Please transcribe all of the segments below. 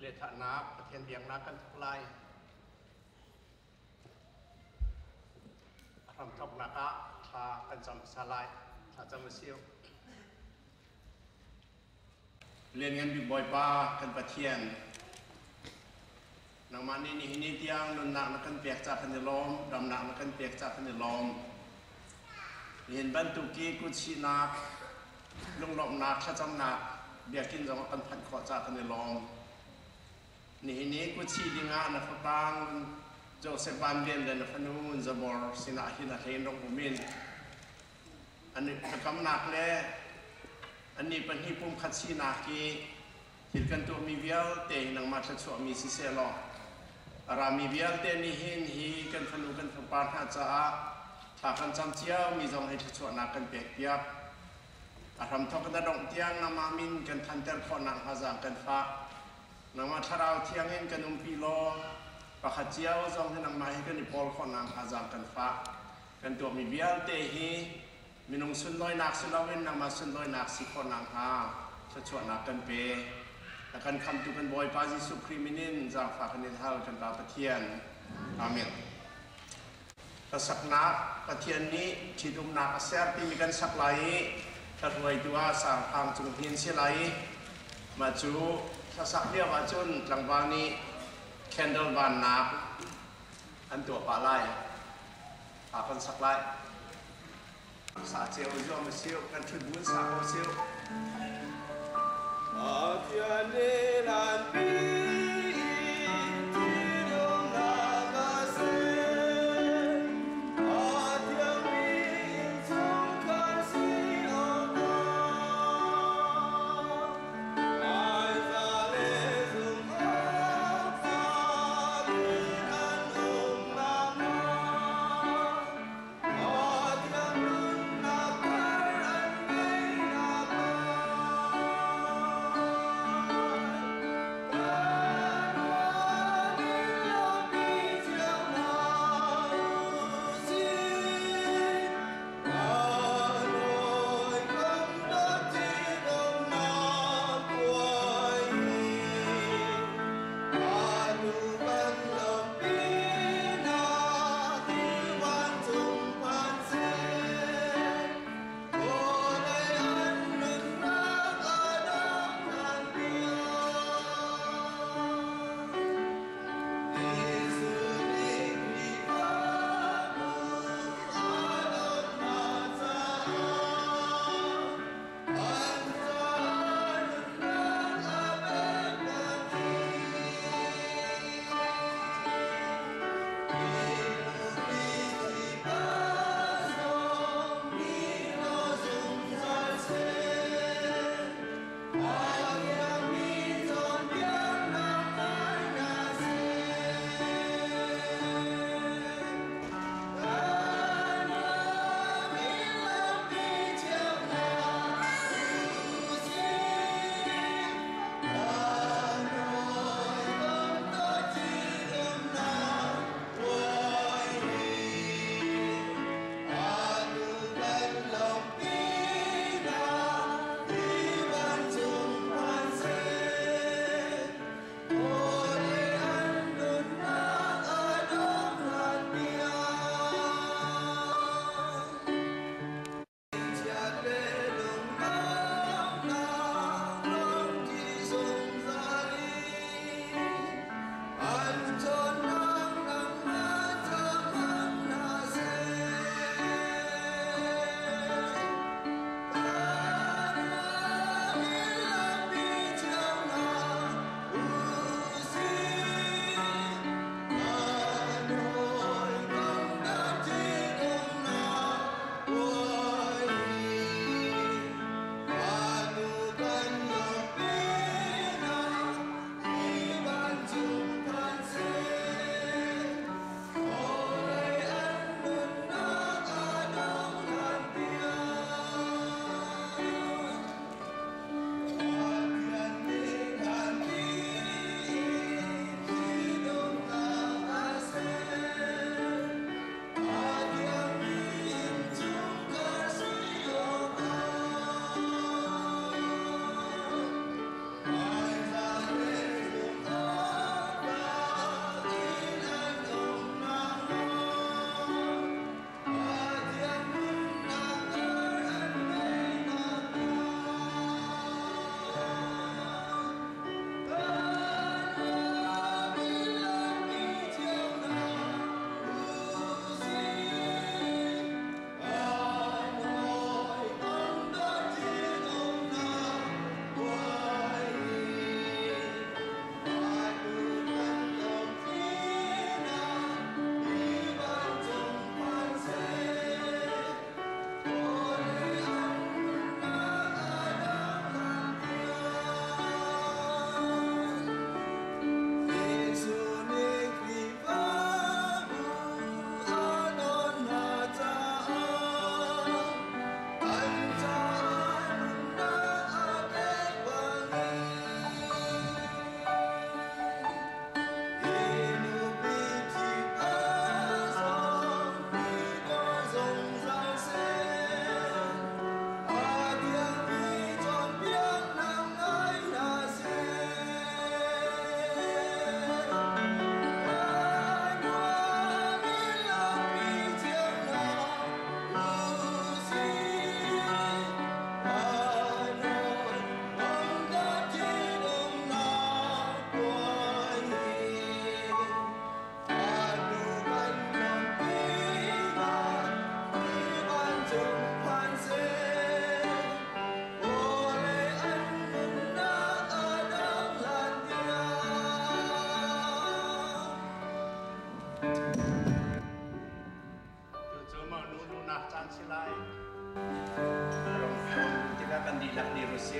Lehthahnak Pathian biaknak kan thawk lai. A hramthawknak ah thla kan cam hmasa lai. Thla cam a si. Lianngan bik Bawipa kan Pathian, nangmah nih nihin ni tiang nunnak na kan pek ca kan i lawm, damnak na kan pek ca kan i lawm. Nihin bantuk i kutsihnak, lunglawmhnak, thlacamnak biakinn zong a kan phanh khawh ca kan i lawm. Nihin i kutsih dingah na fapa Joseph Van Lian le na fanu Ngun Za Bor sinah hin a hlein rong um in An biakamnak le annih pahnih pumkhat sinak i thil kan tuahmi vialte hi nangmah thluachuahmi siseh law a rami vialte nih hin hi kan fanu kan fapa hna caah thla kan cam ciomi zong hi thluachuahnak kan pekpiak. A hramthawk in a dongh tiang nangmah min kan thanter khawh nakhnga zaang kan fah. Nangmah Thlarau Thiang in kan umpi law pakhat cio zong hi nangmah hi kan i pawl khawh nakhnga zaang kan fah. Kan tuahmi vialte hi minung sunlawinak si loin nangmah sunlawinak si khawh nakhnga thluachuahnak kan pe. Na kan khamtu kan Bawipa Jesuh Khrih min in zaangfah kan in hal kan Pa Pathian. Amen. Hlasaknak Pathian nih ṭhitumnak a ser timi kan sak lai i hlahruaitu ah sangphang cung hin si lai i mah cu hlasak lio ahcun tlangval nih candle vannak an tuah pah lai. A kan sak lai. Sa ceu zuam a siu, kan ṭhut buin sa ko siu. Pathian nih lan pi thinlungnak a ser. A thiangmi innchungkhar si awkah hmaiza le zumhawk tlak in an um nakhnga. Pathian nunnak thar an ngeihnak lai. Kan in lawmpi cio hna u sih. Kan hawikom dawt ṭhitumnak puai hi atu kan lawmhpi hna ti vancung phan seh. Vawlei an nunnak a dong hlan tiang. Jesuh nih Khrihfabu a dawt hna caah an caah nunnak a pek kan ti. Mibu zong mi zungzal seh. A thiangmi cawnpiaknak ngai hna seh. Kan ram in lampi cio hna u sih. Kan hawikom dawt ṭhitumnak puai hi atu kan lawmhpi hna ti vancung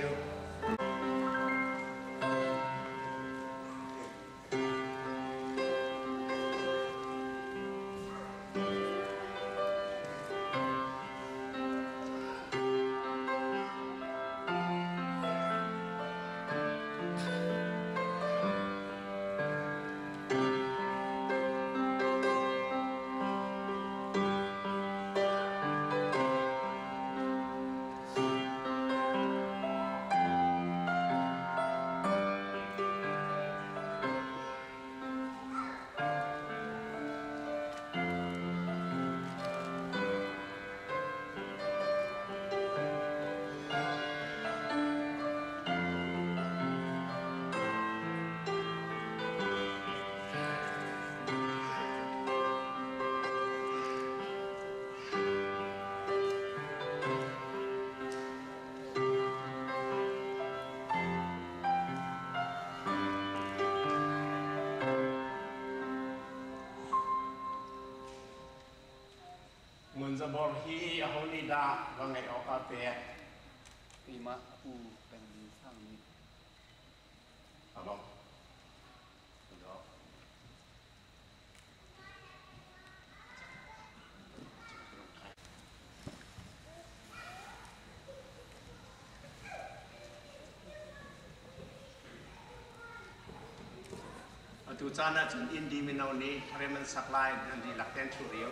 you. Ngun Za Bor hi aho nih dah va ngeih awk ah pek? Keimah a pu Peng Ding Sang nih. Alo. Atu caan ahcun Indi mino nih rem an sak lai an dihlak tein ṭhu rio.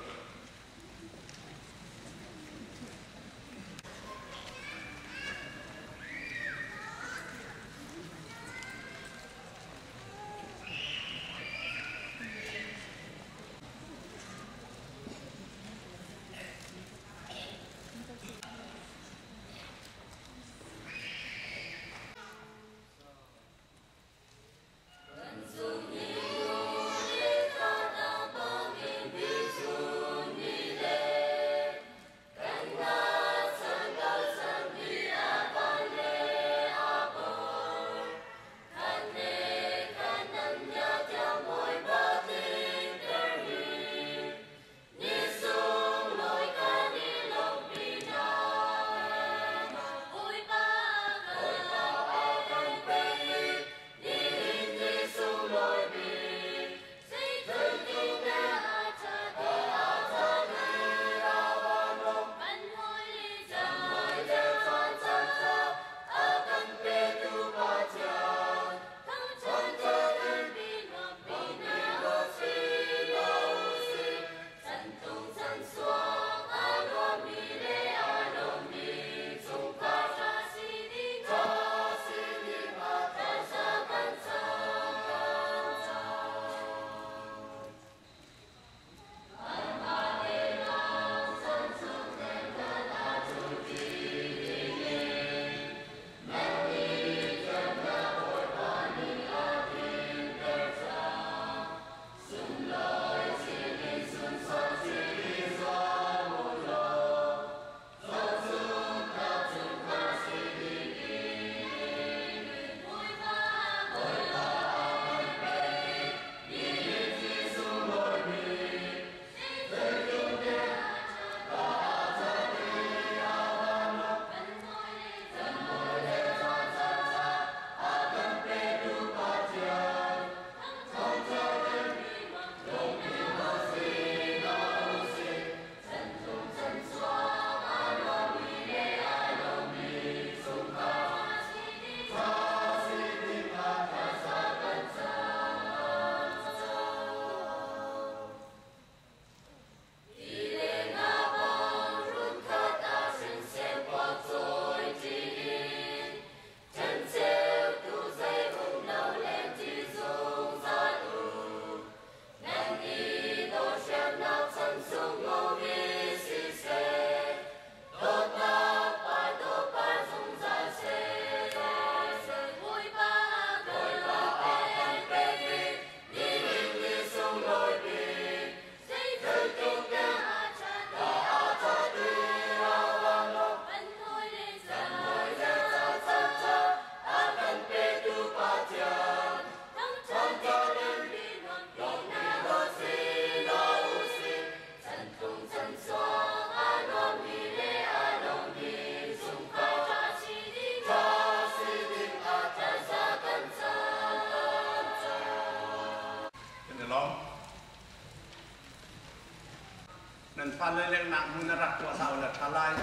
Fale lengnak hmun a rak tuah hlah u la ṭha lai.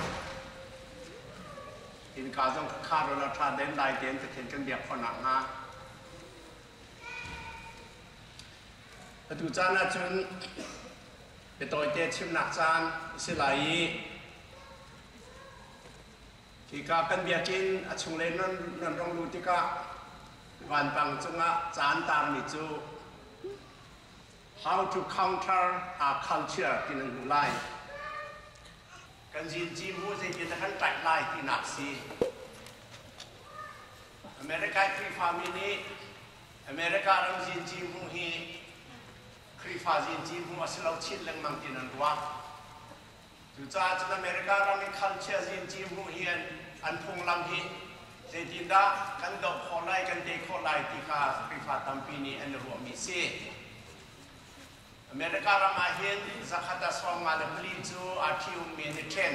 Innka zong khar u la ṭha den lai tein Pathian kan biak khawh nakhnga. Atu caan ahcun biatawite chimnak caan a si lai i hika kan biakinn a chunglei nan rong luh tikah vanpang cungah caan taarmi cu How to Counter Our Culture ti nan hmuh lai. Kan zinci mu zeitin dah kan ṭaih lai tinak si. America Khrihfami nih America ram zinci hmuh hi Khrihfa zinci hmuh a si lo chin lengmang ti nan ruah. Cucaah cun America ram i culture zinci hmuh hi an phunglam hi zeitindah kan doh khawh lai, kan tei khawh lai ti kha Khrihfa tampi nih an i ruahmi si. America ram ah hin zakhat ah 54 cu aa ṭhi-ummi an i ṭhen.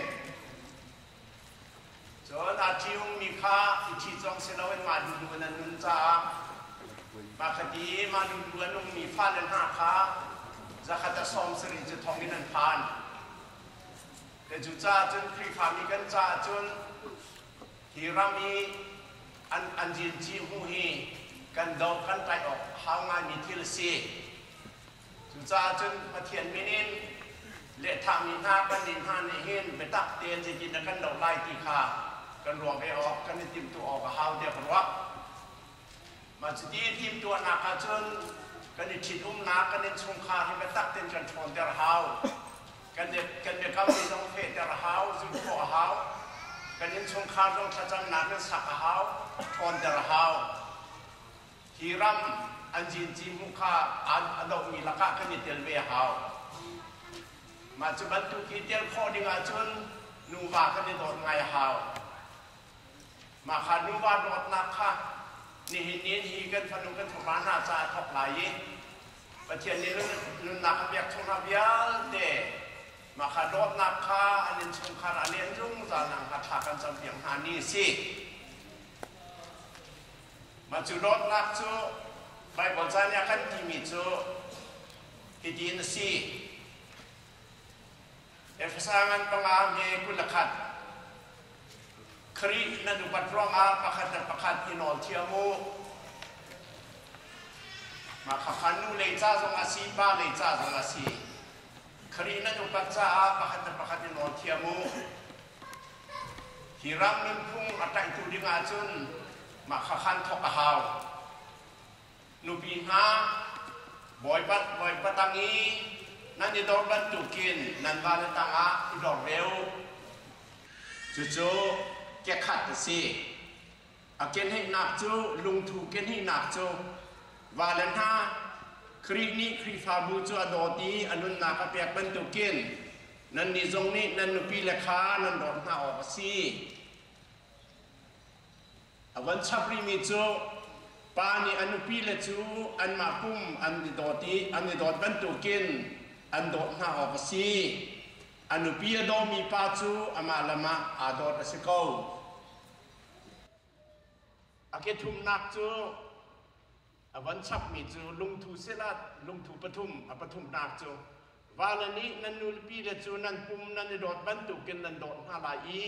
Cun aa ṭhi-ummi kha i ṭhi cawng si loin mah duhduh in an nun caah mah khati i mah duhduh an ummi fale hna kha zakhat ah 70 cu thong in an phan. Te cucaah cun Khrihfami kan caah cun hi ram i an zinci hmuh hi kan doh kan ṭaih awk hau ngaimi thil a si. Cucaah cun Pathian min in lehthahmi hna kannih hna nih hin biatak tein zeitindah kan doh lai ti kha kan ruah ve awk, kan i timhtuah awk a hau tiah ka ruah. Mah cuti i timhtuahnak ah cun kan i ṭhitumnak, kan innchungkhar hi biatak tein kan ṭhawnter a hau. Kan kan biakammi zong fehter a hau, zulh khawh a hau. Kan innchungkhar zong thlacamnak in sak a hau, ṭhawnter a hau. Hi ram an zinci hmuh kha a dohmi lakah kan i tel ve a hau. Mah cu bantuk i tel khawh ding ahcun nuva kan i dawt ngai a hau. Mah kha nuva dawtnak kha nihin ni hi kan fanu kan fapa hna caah thawk lai i Pathian nih nunnak a pek chung hna vialte mah kha dawtnak kha an innchungkhar ah len zungzal nakhnga thla kan campiak hna ni a si. Mah cu dawtnak cu Baibal ca nih a kan timi cu hitin a si. Efesa ngan panga hme 21. Khrih nan upat ruangah pakhat le pakhat i nawl thiam u. Mah khakha nu lei ca zong a si, pa lei ca zong a si. Khrih nan upat caah pakhat le pakhat i nawl thiam u. Hi ram nunphung a ṭaihtu ding ahcun mah khakhan thawk a hau. Nupi hna, bawipa, bawipa tang i nan i dor bantukin nan vale tangah i dor ve u. Cucu kekhat a si. A kenheihnak cu lungthu kenheihnak cu vale hna Khrih nih Khrihfabu cu a dawt i a nunnak a pek bantukin nannih zong nih nan nupile kha nan dawt hna awk a si. A von chap rihmi cu pa nih a nupile cu anmah pum an i dawt i an i dawt bantukin an dawt hna awk a si. A nupi a dawmi pa cu amah le amah aa dawt a si ko. A ke thumnak cu a von chapmi cu lungthu silat lungthu pathum a pathumnak cu vale nih nan nupile cu nan pum nan i dawt bantukin nan dawt hna lai i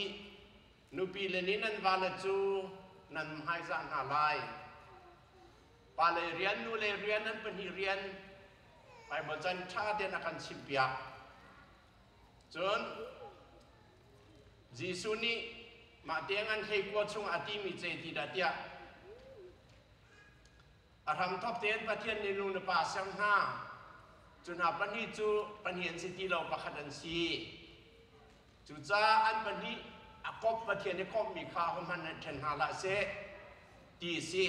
Nupile nih nan vale cu nan hmaizah hna lai. Pale rian, nule rian, nan pahnih rian Baibal can ṭha tein a kan chimhpiak. Cun Jesuh nih mah tiang an hleikua chung a timi ce ti dah tiah a hramthawk tein Pathian nih nu le pa a ser hna. Cu hna pahnih cu pahnih an si ti lo, pakhat an si. Cucaah an pahnih a kawp Pathian i kawpmi kha ahohmanh nih ṭhen hna hlah seh ti a si.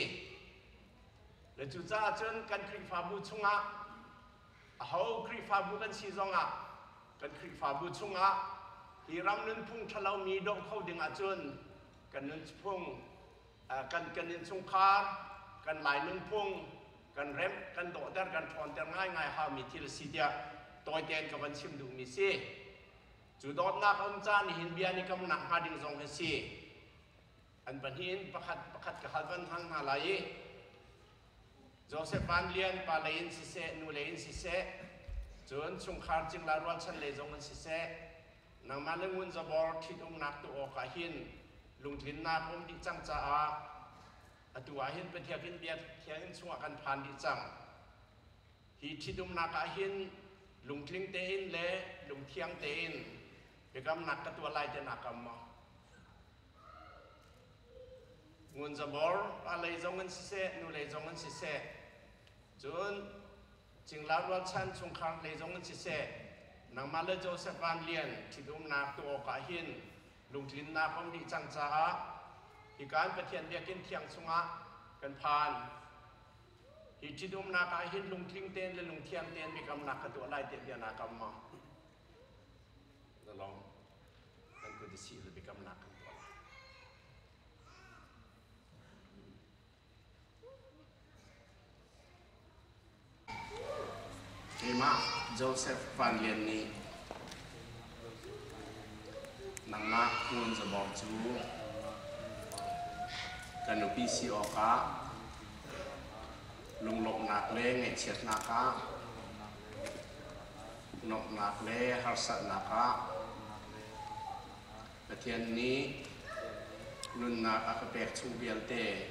Le cucaah cun kan Khrihfabu chungah aho Khrihfabu kan si zongah kan Khrihfabu chungah hi ram nunphung ṭhalomi doh kho ding ahcun kan nunphung kan kan innchungkhar kan Lai nunphung kan remh kan dawhter kan ṭhawnter ngaingai haumi thil a si tiah tawi tein ka van chim duhmi si. Cu dawtnak a um caan nihin bia nih kam nak hnga ding zong hi si. An pahnih in pakhat pakhat ka hal van hang hna lai i Joseph Van Lian pa lei in siseh, nu lei in siseh, Cun chungkhar cingla rualchan lei zong in siseh, nangmah le Ngun Za Bor ṭhitumnak tuah awkah hin lungtlinnak um dih cang caah atu ah hin Pathian biakinn chungah kan phan dih cang. Hi ṭhitumnak ah hin lungtling tein le lungthiang tein biakamnak ka tuah lai ti naa kam maw? Ngun Za Bor pa lei zong in siseh, nu lei zong in siseh, cun Cingla rualchan chungkhar lei zong in siseh, nangmah le Joseph Van Lian ṭhitumnak tuah awkah hin lungtlinnak um dih cang caah hikan Pathian biakinn thiang chungah kan phan. Hi ṭhitumnak ah hin lungtling tein le lungthiang tein biakamnak ka tuah lai tiah bia naa kam maw? Na lawng kan kut i sih le biakamnak kan tuah lai. Keimah Joseph Van Lian nih nangmah Ngun Za Bor cu ka nupi si awkah lunglawmhnak le ngaihchiatnak ah, nuamhnak le harsatnak ah Pathian nih nunnak a ka pek chung vialte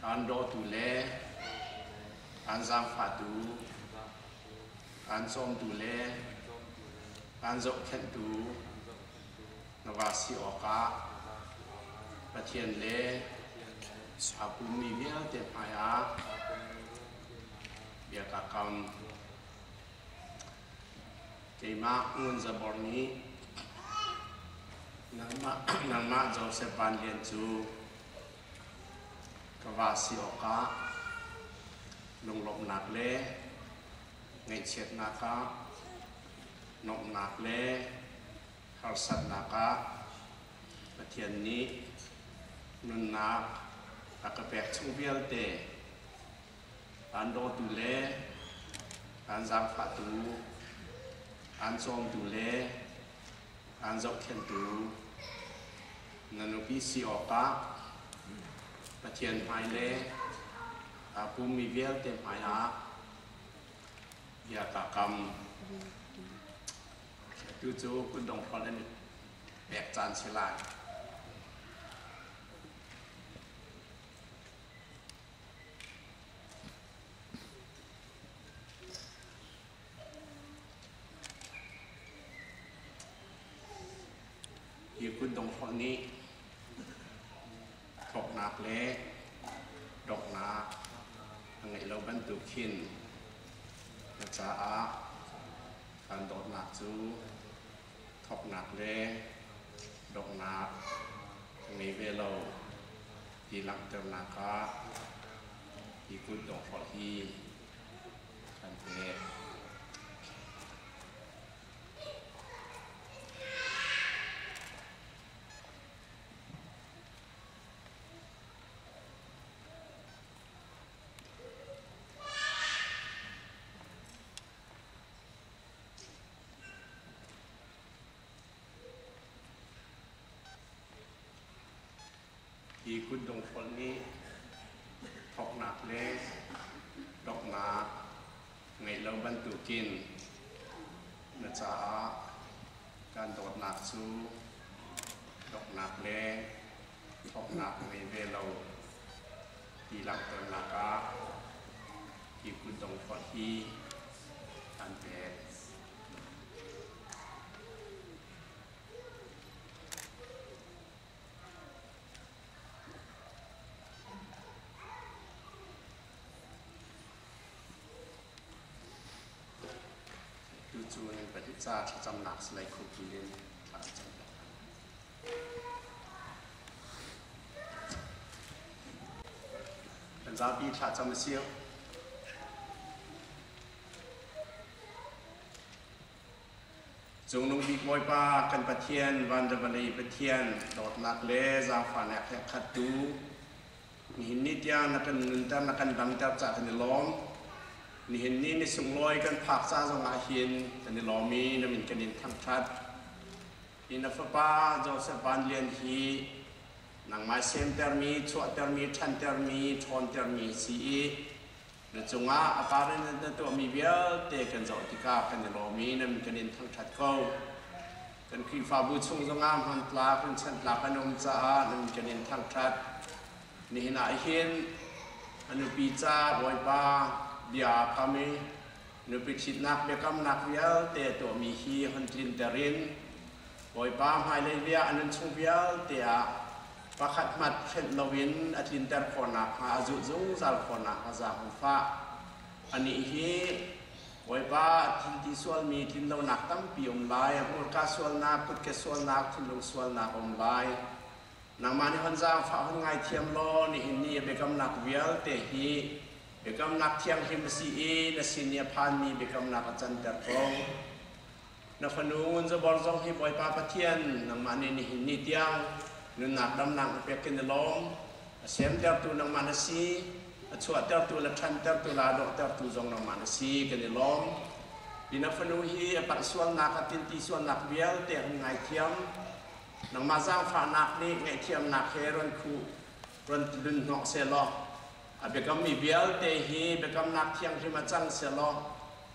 aan dawtu le aan zaangfahtu, aan cawmtu le aan zohkhenhtu na va si awkah Pathian le aa pummi vialte hmaiah bia kaa kam. Keimah Ngun Za Bor nih nangmah Joseph Van Lian cu ka va si awkah lunglawmhnak le ngaihchiatnak ah, nuamhnak le harsatnak ah Pathian nih nunnak a ka pek chung vialte aan dawtu le aan zaangfahtu, aan cawmtu le aan zohkhenhtu na nupi si awkah Pathian hmai le aa pummi vialte hmaiah bia kaa kam. Atu cu kutdong hrolh an i pek caan si lai. Hi kutdonghrolh nih thawknak le donghnak a ngeih lo bantuk khin na caah kan dawtnak cu thawknak le donghnak a ngei ve lo ti langhternak ah hi kutdonghrolh hi kan pek. Hi kutdonghrolh nih thawknak le donghnak ngeih lo bantukin na caah kan dawtnak cu donghnak le thawknak ngei ve lo ti langhternak ah hi kutdonghrolh hi an pek. Tucu nan pahnih ca thlacamnak silai khupi in thla an cam piak hna. Kan zapi thlacam a si. Cungnung bik Bawipa kan Pathian, van le vawlei Pathian, dawtnak le zaangfahnak he khattu, nihin ni tiang na kan nunter, na kan damter ca kan i lawm. Nihin ni ni sunglawi kan phak ca zongah hin kan i lawm i na min kan in thangṭhat. Hi na fapa Joseph Van Lian hi nangmah semtermi, chuahtermi, ṭhantermi, ṭhawntermi si i. Na cungah a par in na tuahmi vialte kan zoh tikah kan i lawm i nan kan in thangṭhat ko. Kan Khrihfabu chung zongah hmantlak in chantlak an um caah nan kan in thangṭhat. Nihin ah hin a nupi ca Bawipa bia aa kam i nupi ṭhitnak biakamnak vialte a tuahmi hi hon tlinter in Bawipa hmailei bia a nunchung vialte ah pakhat hmat hrenh loin a tlinter khawh nakhnga a zulh zungzal khawh nakhnga zaangfah. Anih hi Bawipa thil ti sualmi tlinlonak tampi um lai, hmurka sualnak, kutke sualnak, thinlung sualnak um lai. Nangmah nih hon zaangfah hon ngaithiam law nihin ni a biakamnak vialte hi biakamnak thianghlim a si i na sin i a phanmi biakamnak a canter ko. Na fanu Ngun Za Bor zong hi Bawipa Pathian nangmah nih nihin ni tiang nunnak damnak na pek in na lawm. A semtertu nangmah na si, a chuahtertu le ṭhantertu le a dawhtertu zong nangmah na si kan i lawm. Hi na fanu hi a palh sualnak a tinti sualnak vialte hon ngaithiam. Nangmah zaangfahnak nih ngaihthiamnak he run khuh, run lunhnawh sehlaw, a biakammi vialte hi biakamnak thianghlim ah cang sehlaw,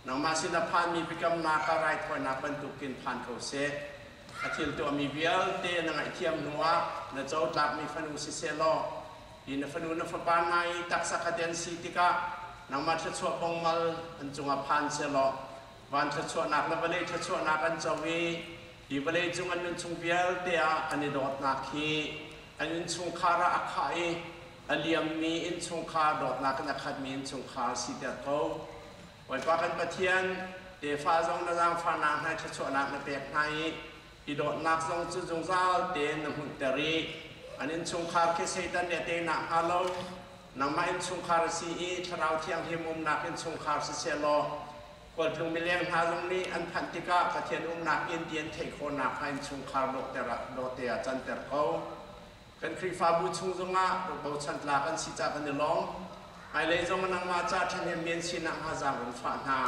nangmah sin a phanmi biakamnak ah raithawinak bantukin phan ko seh. A thil tuahmi vialte na ngaihthiam hnuah na cotlakmi fanu si sehlaw, hi na fanu na fapa hna i taksa khat an si tikah nangmah thluachuah bongmal an cungah phan sehlaw, van thluachuahnak le vawlei thluachuahnak an co i Hi vawleicung an nunchung vialte ah an i dawtnak hi an innchungkhar ah a khah i a liammi innchungkhar dawtnak in a khatmi innchungkhar siter ko. Bawipa kan Pathian, tefa zong na zaangfahnak hna thluachuahnak na pek hna i i dawtnak zong cu zungzal tein na hmunhter i an innchungkhar khi Satan nih a tei nakhnga lo nangmah innchungkhar a si i Thlarau Thianghlim umnak innchungkhar siseh law Khualtlung mileng hna zong nih an phanh tikah Pathian umnak inn ti an theih khawh nakhnga innchungkhar dawhte ah canter ko. Kan Khrihfabu chung zongah bochan tlak an si caah kan i lawm. Hmailei zong nangmah ca ṭhahnemmi an si nakhnga zaang run fah hna.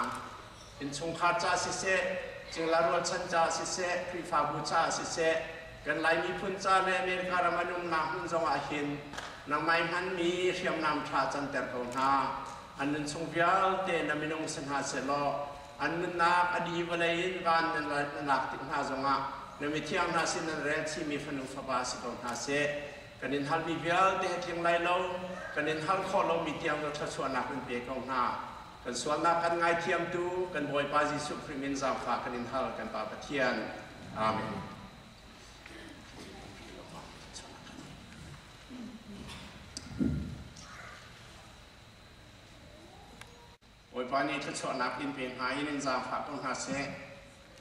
Innchungkhar ca siseh, cingla rualchan ca siseh, Khrihfabu ca siseh, kan Lai miphun ca le America ram an umnak hmun zongah hin nangmah i hmanmi hriamnam ṭha canter ko hna. An nunchung vialte na minung si hna sehlaw an nunnak a dih vawlei in van nan lak tik hna zongah na mithiang hna sin nan rel chihmi fanu fapa si ko hna seh. Kan in halmi vialte he tling lai lo, kan in hal khawh lomi tiang cu thluachuahnak in pe ko hna. Kan sualnak kan ngaithiamtu kan Bawipa Jesuh Khrih min zaangfah kan in hal kan Pa Pathian. Amen. Bawipa nih thluachuahnak in pe hna in in zaangfah ko hna seh.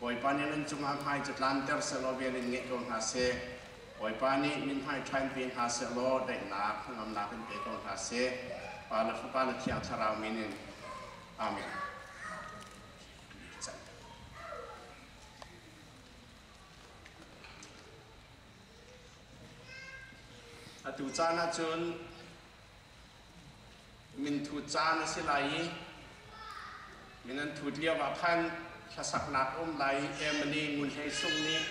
Bawipa nih nan cungah hmai cu tlanter sehlaw vel in ngeih ko hna seh. Bawipa nih mithmai ṭha in pe hna sehlaw daihnak hnangamnak in pe ko hna seh. Pa le Fapa le Thiang Thlarau min in. Amen. Atu caan ahcun Minthut caan a si lai i min an thut lio ah khan hlasaknak a um lai i Emily Ngun Hlei Sung nih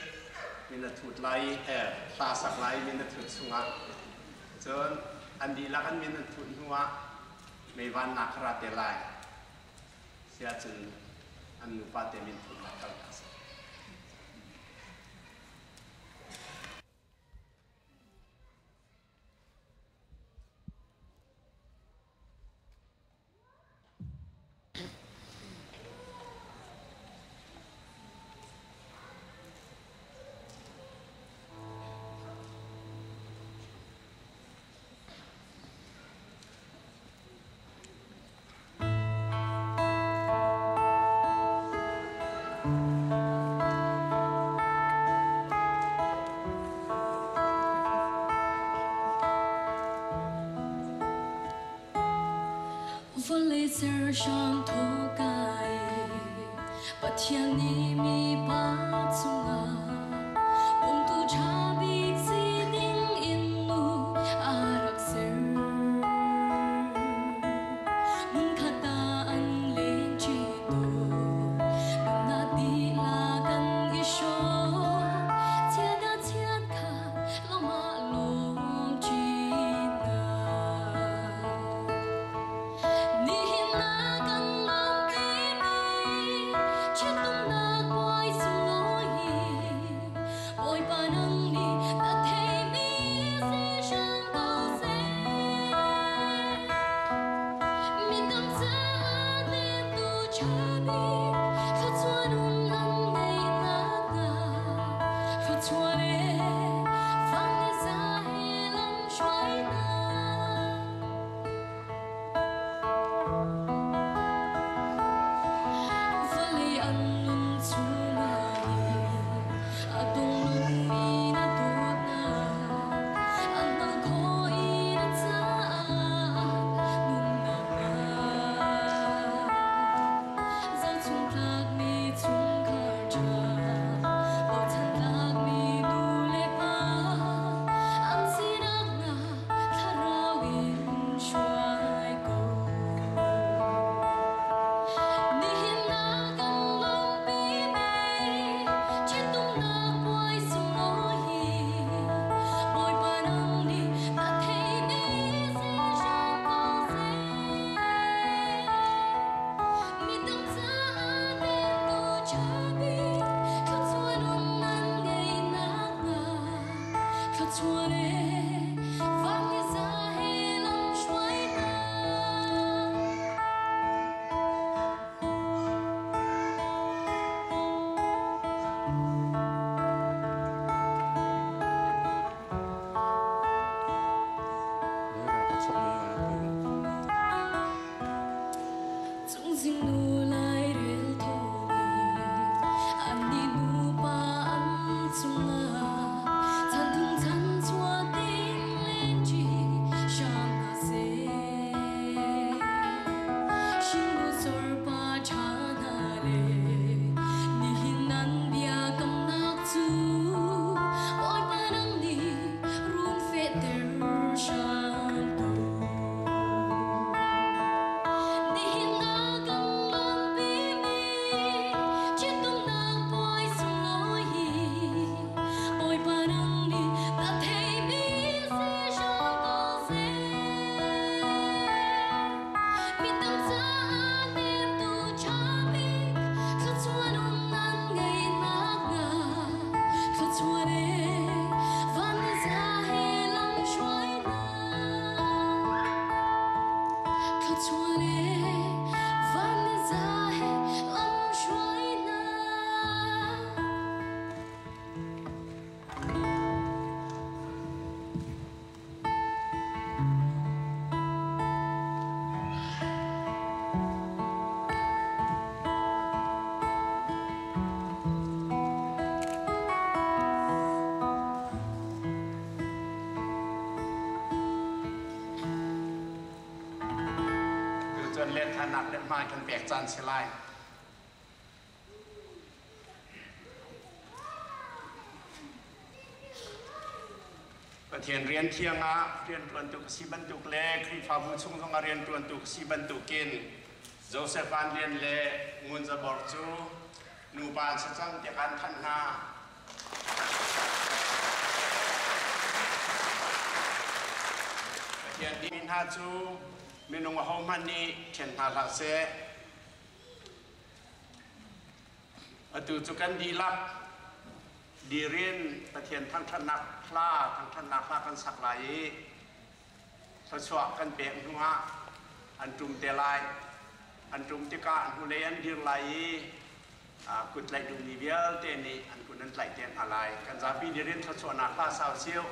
min a thut lai i hla sak lai i min a thut chungah cun an dihlak an min an thut hnu ah meivannak kha ra te lai. Siahcun an nupa te min thutnak kal hna seh. Vawlei serhram thokai Pathian nih mipa cungah bawmtu ṭha bik si ding in nu a rak ser. Hmunkhat ah an lengṭi tawn, nunnak dihlak an i hrawm. Chiat ah chiat kha lawmah lawmṭinak. Nihin Tucun lenthanak le hmai kan pek caan si lai. Pathian rian thiang ah rianṭuantu ka si bantuk le Khrihfabu chung zongah rianṭuantu ka si bantukin Joseph Van Lian le Ngun Za Bor cu nupa an si cang tiah kan thanh hna. Pathian nih mi hna cu minung ahohmanh nih ṭhen hna hlah seh. Atu cu kan dihlak dirin Pathian thangṭhatnak hla thangṭhatnak hla kan sak lai i thluachuah kan pek hnuah an ṭum te lai. An ṭum tikah hnulei an dir lai i kut tlaih duhmi vialte nih an kut an tlaih te hna lai. Kan zapi dirin thluachuahnak hla sau siu.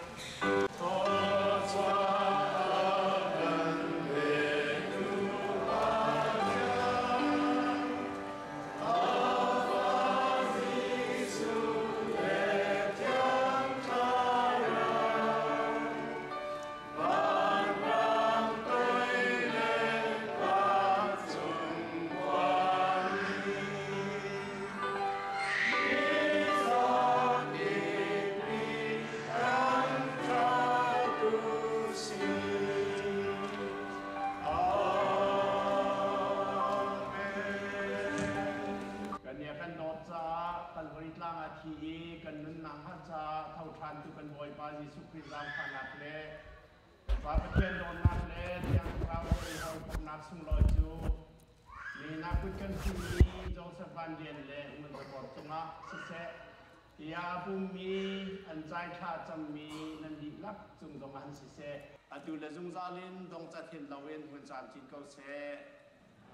Kan nih kan dawt caah Kalvari tlang ah thi i kan nunnak hnga caah tho ṭhan tu kan Bawipa Jesuh Khrih zaangfahnak le Pa Pathian dawtnak le Thiang Thlarau in hawikomhnak sunglawi cu nihin ah kut kan fimmi Joseph Van Lian le Ngun Za Bor cungah siseh tiah a pummi an cai thla cammi nan dihlak cung zongah han siseh atu le zungzal in dongcat hin loin hun camcin ko seh.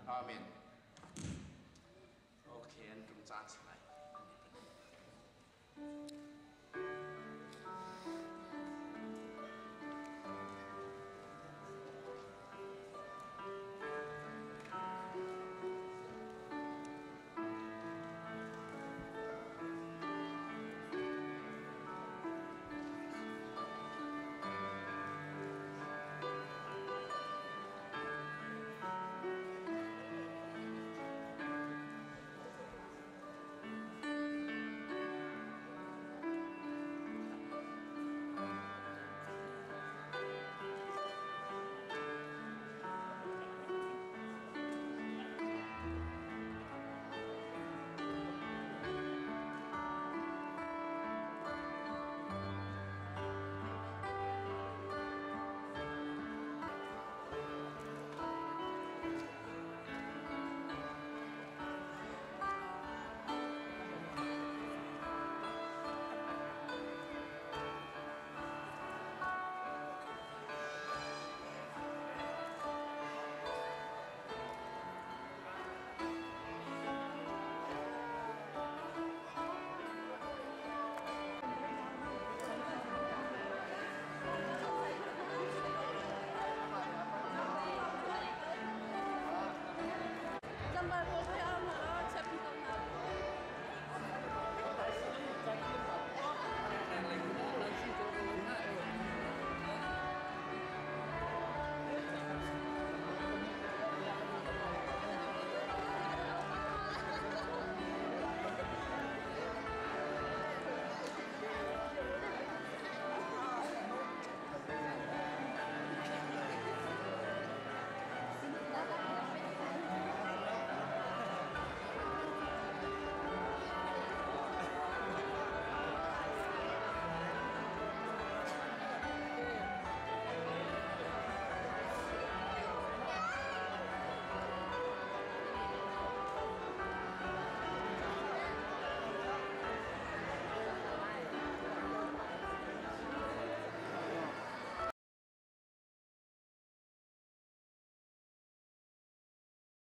Amen. Okay, an tum caan si lai.